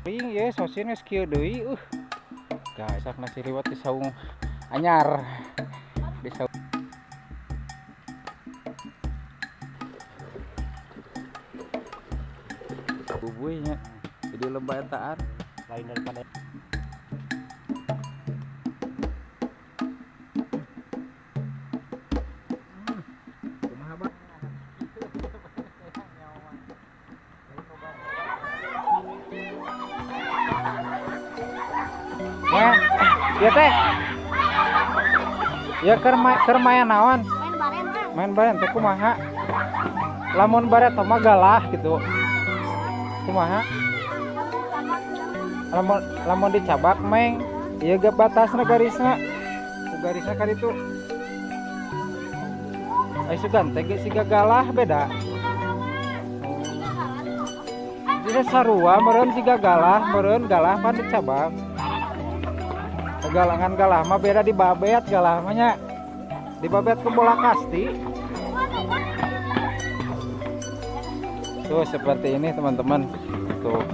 Ring ye sosin geus kieu deui Guys, sak nasi liwet di saung anyar. Di saung bubuy nya. Jadi lebah etaan lain daripada kumaha Bah? Ya, ya teh. Ya keur main naon? Main baren. Main baren teh kumaha? Lamun baret mah galah gitu. Kumaha? Lamun lamun dicabak meng, ieu ge batasna garisna. Ku garisna ka ditu. Ai sugan teh ge siga galah beda. Jadi sarua meureun siga galah, meureun galah pan dicabak. Galangan galah mah beda di babet galah mah nya. Di babet ku bola kasti. Tuh seperti ini teman-teman. Tuh.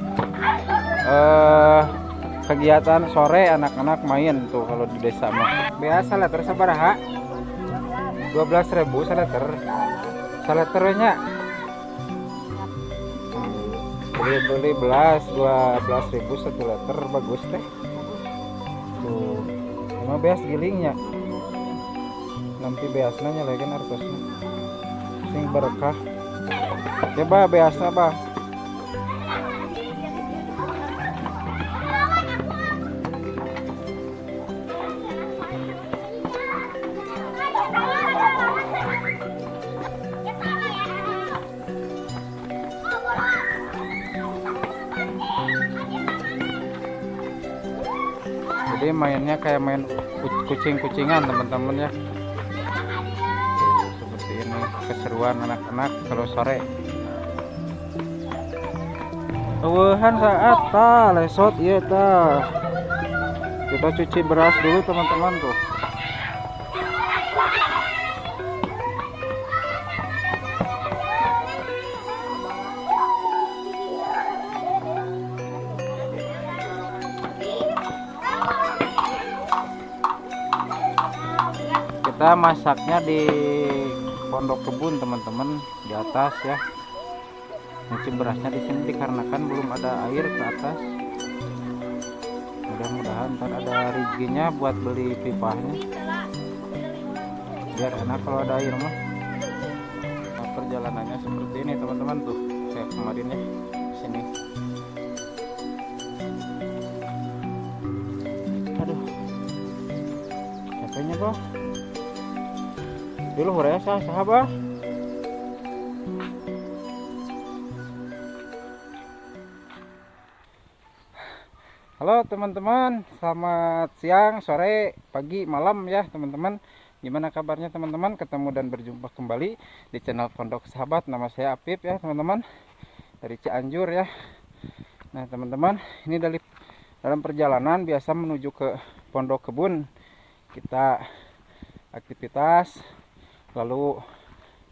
Kegiatan sore anak-anak main tuh kalau di desa mah. Biasa liter sabaraha? 12.000 saliter. Saliternya. Beli-beli belas 12.000 1 liter bagus teh. Tuh. Emang beas gilingnya. Nanti beasna nya lagi artosna. Sing berkah. Coba beasna, Bah. Jadi mainnya kayak main kucing-kucingan teman-teman ya. Tuh, seperti ini keseruan anak-anak kalau sore. Eueuhan saat ta lesot ieu ta. Kita cuci beras dulu teman-teman tuh. Kita masaknya di pondok kebun teman-teman, di atas ya. Nyuci berasnya di sini dikarenakan belum ada air ke atas. Mudah-mudahan ntar ada rezekinya buat beli pipahnya. Biar enak kalau ada air mah. Nah, perjalanannya seperti ini teman-teman tuh, kayak kemarin ya sini. Aduh, capeknya Bah. Dulu ya sah sahabat. Halo teman-teman, selamat siang, sore, pagi, malam ya teman-teman. Gimana kabarnya teman-teman? Ketemu dan berjumpa kembali di channel Pondok Sahabat. Nama saya Apip ya teman-teman, dari Cianjur ya. Nah teman-teman, ini dari dalam perjalanan biasa menuju ke Pondok Kebun. Kita aktivitas lalu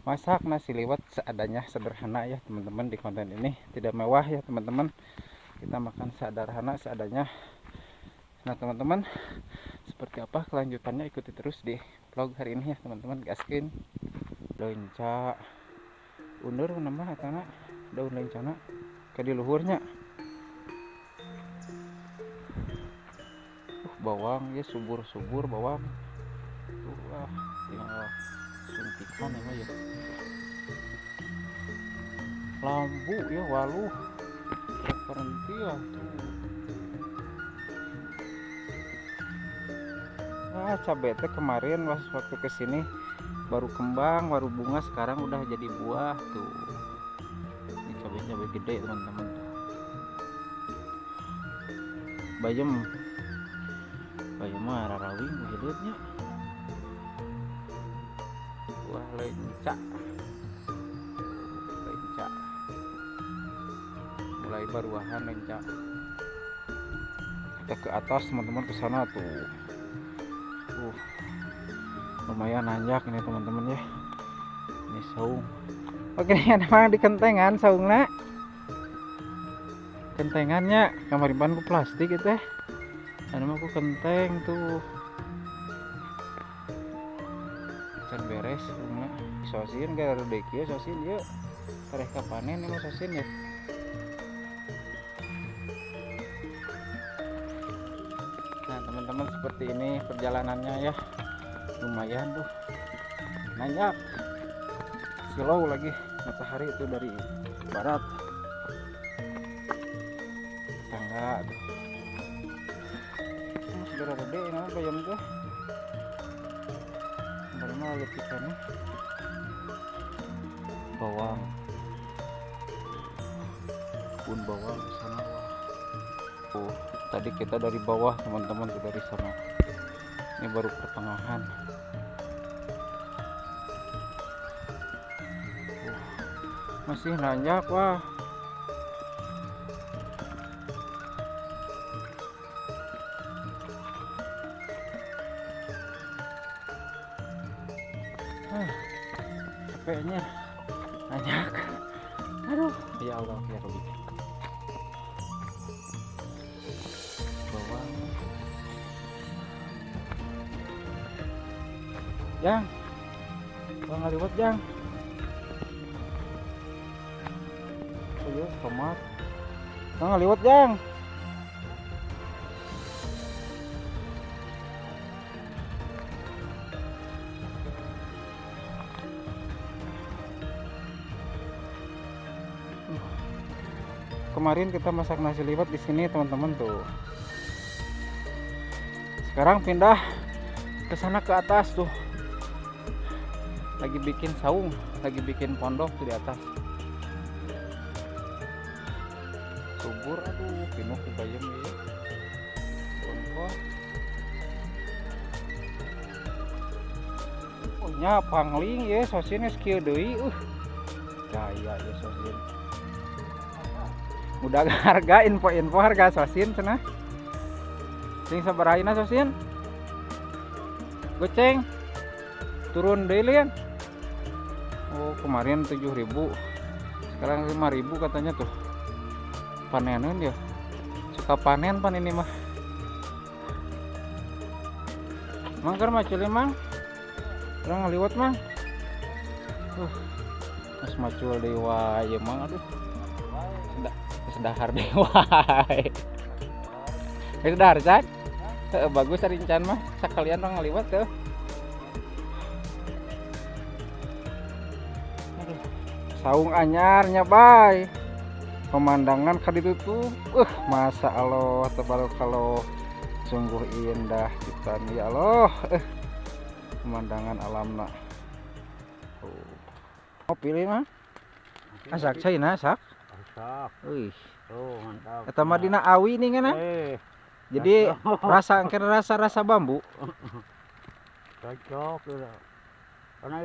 masak nasi liwet seadanya, sederhana ya teman-teman. Di konten ini tidak mewah ya teman-teman, kita makan sederhana seadanya. Nah teman-teman, seperti apa kelanjutannya ikuti terus di vlog hari ini ya teman-teman. Gaskin leunca undur nama etana daun lencana ke di luhurnya. Bawang ya subur-subur bawang. Wah, tinggal suntikan ya ya. Lambu ya waluh. Berhenti ya tuh. Ah, cabai teh kemarin pas waktu kesini baru kembang, baru bunga, sekarang udah jadi buah tuh. Ini cabai-cabai gede teman-teman tuh. Bayem. Bayem mah rarawing hileutnya. Buah lenca. Lenca. Mulai baruahan lenca. Kita ke atas teman-teman, ke sana tuh. Lumayan nanjak ini teman-teman ya. Ini saung. Oke, ini ada orang di kentengan saungna. Kentengannya kamari ban ku plastik itu teh. Anu mah ku kenteng tuh. Can beres bunga. Sosin gara deui kieu sosin ieu. Tareh kapanen mah sosin ya. Nah, teman-teman seperti ini perjalanannya ya. Lumayan tuh. Nanjak. Silau lagi matahari itu dari barat. Tangga tuh. Masih gara gede ini bayam tuh. Baru mah letikannya. Bawang. Kebun bawang di sana. Oh, tadi kita dari bawah teman-teman tuh dari sana. Ini baru pertengahan. Masih nanjak wah. Capeknya nanjak. Aduh, ya Allah ya Rabbi. Bawang. Jang. Bang ngaliwat, Jang. Ayo, tomat. Bang ngaliwat, Jang. Kemarin kita masak nasi liwet di sini teman-teman tuh. Sekarang pindah ke sana ke atas tuh. Lagi bikin saung, lagi bikin pondok tuh di atas. Subur, aduh, pinuh ku bayam ya. Bongkol. Oh nya pangling ya, sosin geus kieu deui, Gaya ya sosin. Udah harga info-info harga sosin cenah. Sing sabaraha sosin? Goceng. Turun deui lian. Oh, kemarin 7.000. Sekarang 5.000 katanya tuh. Panenan ya. Suka panen pan ini mah. Mang keur macul mang. Urang ngaliwat mang. Mas macul deui wae ieu mang aduh. Dahar deui wae. Geus dahar can? Heeh, bagus arincan mah. Sakalian urang ngaliwat tuh. Aduh. Saung anyar nya bae. Pemandangan ka ditu tuh, masa Allah tabarakallah. Sungguh indah ciptaan ya Allah. Pemandangan alamna. Oh. Mau pilih mah? Asak caina asak. Asak. Wih. Oh, mantap. Eta mah dina awi nih ngana. Jadi rasa engke rasa-rasa bambu. Cocok gitu. Karena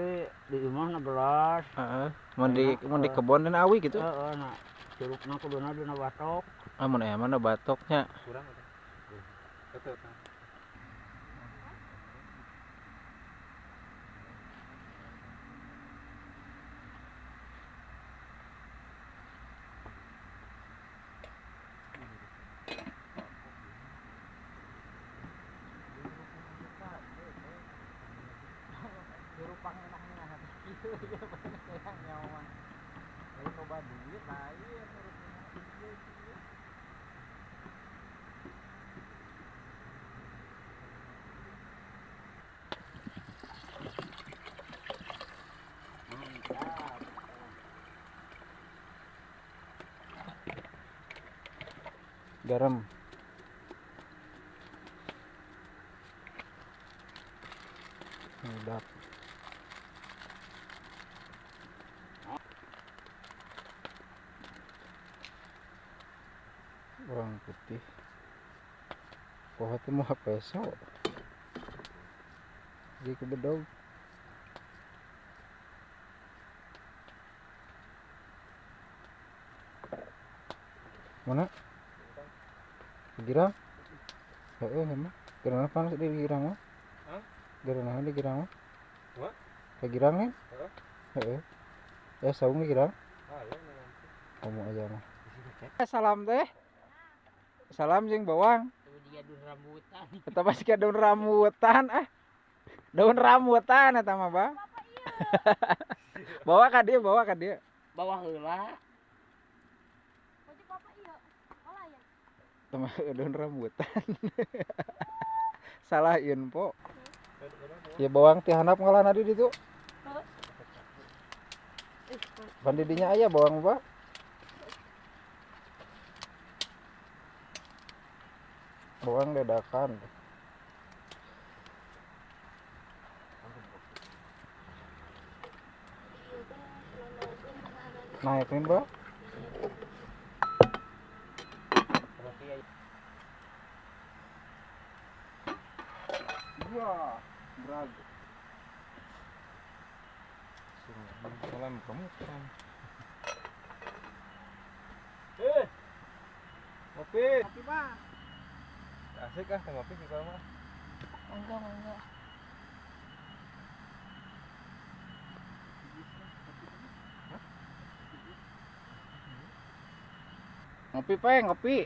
di imahna beras. Heeh. Mun di kebon dina awi gitu. Heeh, nah. Curugna kuduna dina batok. Ah, mun aya mah batoknya. Kurang eta. Eta. Garam. Udah. Bawang putih. Poho teh moal peso. Jadi kebedog. Mana? Girang? Heeh, emang. Gerang panas di girang mah? Hah? Gerang di girang mah? What? Ke girang kan? Heeh. Heeh. Ya saung di girang. Ah, ya. Kamu aja mah. Salam teh. Salam jeung bawang. Dia daun rambutan. Eta pasti ka daun rambutan ah. Daun rambutan eta mah, Bah. Bawa ka dieu, bawa ka dieu. Bawah heula. Tah mah daun rambutan. Salah info. Ya bawang ti handap ngalana di ditu. Pan di dinya aya bawang, Pak. Bawang dadakan. Naikin, Pak. Iya, brag. Salam kamu. Ngopi. Ngopi, Pak. Asik ah ngopi sih kalau mah. Enggak, enggak. Ngopi, Peng, ngopi.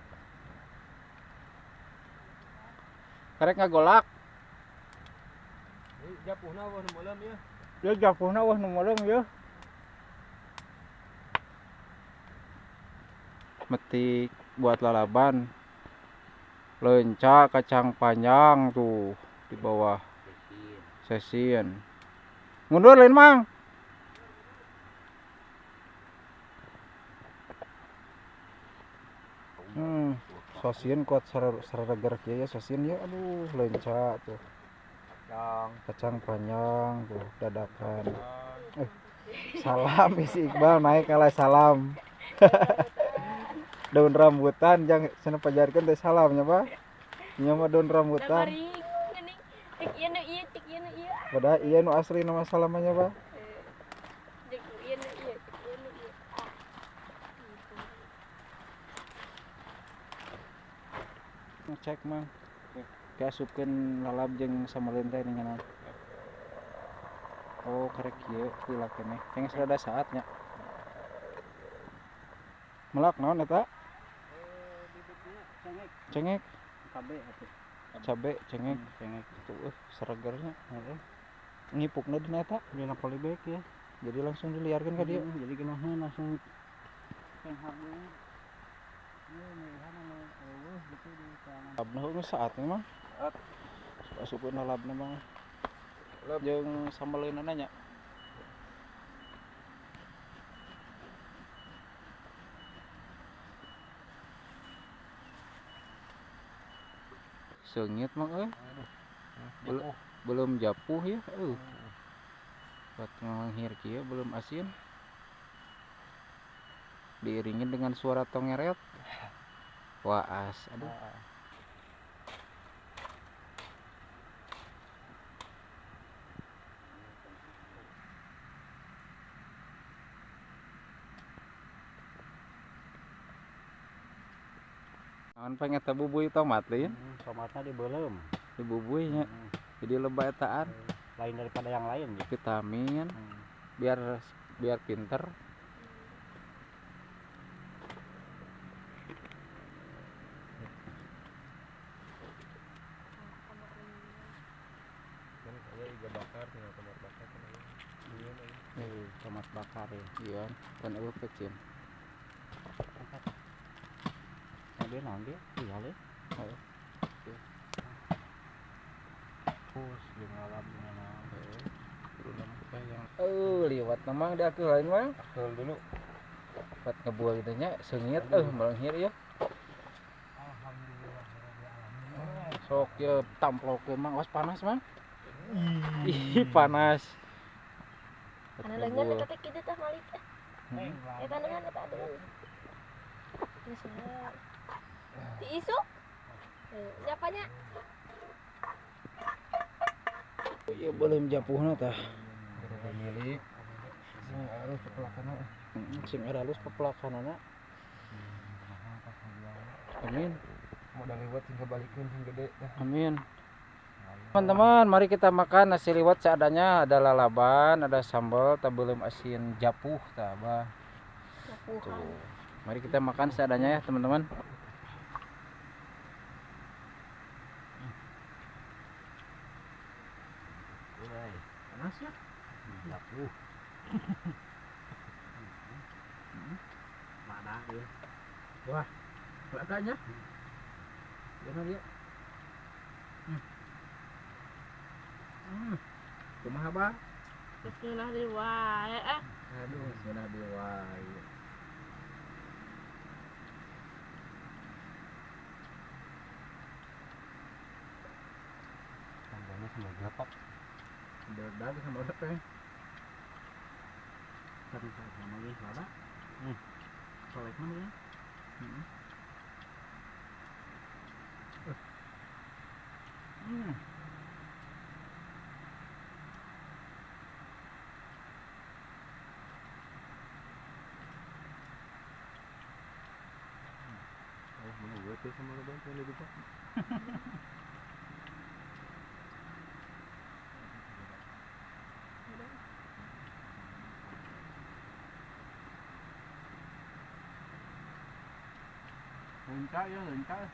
Karek ngagolak. Japuhna wah nu meuleum ya. Ya japuhna wah nu meuleum ya. Metik buat lalaban. Leunca kacang panjang tuh di bawah. Sesin. Mundur lain, Mang. Sosien kuat sarareger kieu ya sosien ya, aduh leunca tuh. Kacang panjang tuh dadakan. Salam si Iqbal naik kalah salam. Daun rambutan jang cenah pajarkeun teh salamnya, Pak. Nya mah daun rambutan. Padahal iya nu asli nama salamannya, Pak. Cek mah. Kaasupkeun lalab jeung sameuleun teh ninganan. Oh, karek kieu lila keneh. Yang rada saatnya. Melak naon eta? Cengek. Cabe atuh. Cabe cengek, cengek. Tuh seregernya. Heeh. Ngipukna dina eta dina polybag ya. Jadi langsung diliarkeun ka dieu. Jadi geunahna langsung Labna heuh saatnya mah. Asupkeun lalabna mah. Jeung sambeleunana nya. Seungit mah euy. Belum japuh ya, Buat ngelengir kieu belum asin. Diiringin dengan suara tongeret. Waas, aduh. Naon pengen eta bubui tomat lain? Tomatnya dibeuleum. Dibubui nya. Jadi lebah etaan. Lain daripada yang lain ya. Vitamin. Biar pinter. Kan aya iga bakar tinggal tomat bakar kan aya. Tomat bakar ya. Iya, kan eueuh pecin. Dia naon dia? Iya leh. Heeh. Pus jeung lalab jeung naon. Liwat memang di akil lain mah. Akil dulu. Buat ngebual gitu nya seungit melenghir ya. Alhamdulillah rabbil alamin. Sok ya tamplokeun mah awas panas mah. Ih, panas. Anu leungeun eta teh kitu tah malik teh. Eta leungeun eta aduh. Geus diisuk. Siapanya? Ya belum japuhna tah. Milik sing alus pepelakanna. Sing alus pepelakanana. Amin. Modal liwet tinggal balikeun sing gede dah. Amin. Teman-teman, mari kita makan nasi liwet seadanya, ada lalaban, ada sambal, belum asin japuh tah, Bah. Tuh. Mari kita makan seadanya ya, teman-teman. Panas ya? Iya. Mana ya? Wah, katanya. Benar ya. Kumaha bah? Geus ngeunah deui wae ah. Aduh, ngeunah deui wae. Tambahnya sama gelapak. Beda sama teh. Tapi sama ge lada. Kolek mana ya? Oh, mana buat ya sama lo bantuan di depan. Lencak ya, lencak.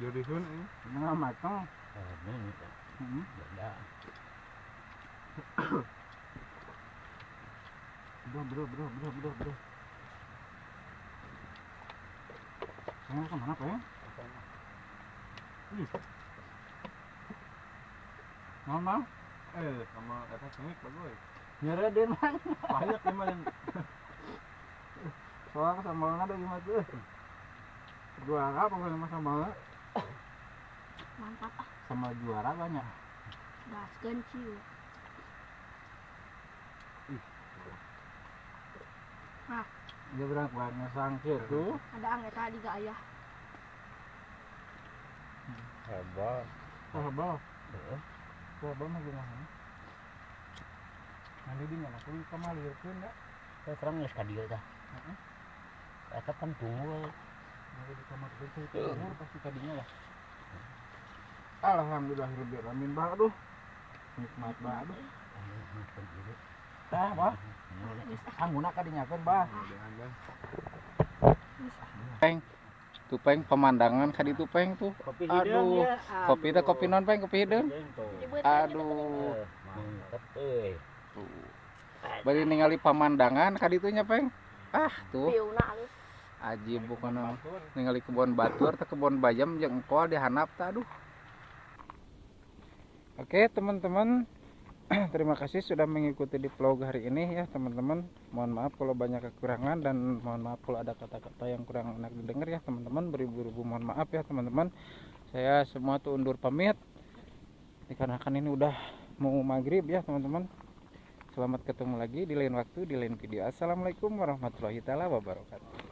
Jadi sun ini. Setengah matang. Beda. Bro. Saya kemana Pak ya? Normal? Sama eta cengek bagus. Nyereden mang. Banyak gimana? Soalnya sambalnya ada gimana tuh? Juara pokoknya sama sambalnya. Mantap ah. Sama juara banyak. Gaskeun ciu. Ah. Dia berang banyak sangkir tuh. Ada ang eta di ayah. Hebat. Hebat. Heeh. Hebat mah gimana? Nanti di mana kudu kamalirkeun da. Teh terang geus ka dieu tah. Heeh. Eta kan tunggu. Nanti di kamar itu pasti tadinya lah. Alhamdulillahirabbil alamin bah aduh. Nikmat bah aduh. Tah bah. Angguna ka dinyakeun bah. Peng. Tuh peng pemandangan ka ditu peng tuh. Aduh. Kopi teh kopi non peng kopi hideung. Aduh. Mantep euy. Tuh. Bari ningali pemandangan ka ditu nya peng. Ah tuh. View-na alus. Ajib bukan ningali kebon batur atau kebon bayam jeung engkol di handap tah aduh. Oke teman-teman, terima kasih sudah mengikuti di vlog hari ini ya teman-teman. Mohon maaf kalau banyak kekurangan dan mohon maaf kalau ada kata-kata yang kurang enak didengar ya teman-teman. Beribu-ribu mohon maaf ya teman-teman. Saya semua tuh undur pamit dikarenakan ini udah mau maghrib ya teman-teman. Selamat ketemu lagi di lain waktu di lain video. Assalamualaikum warahmatullahi taala wabarakatuh.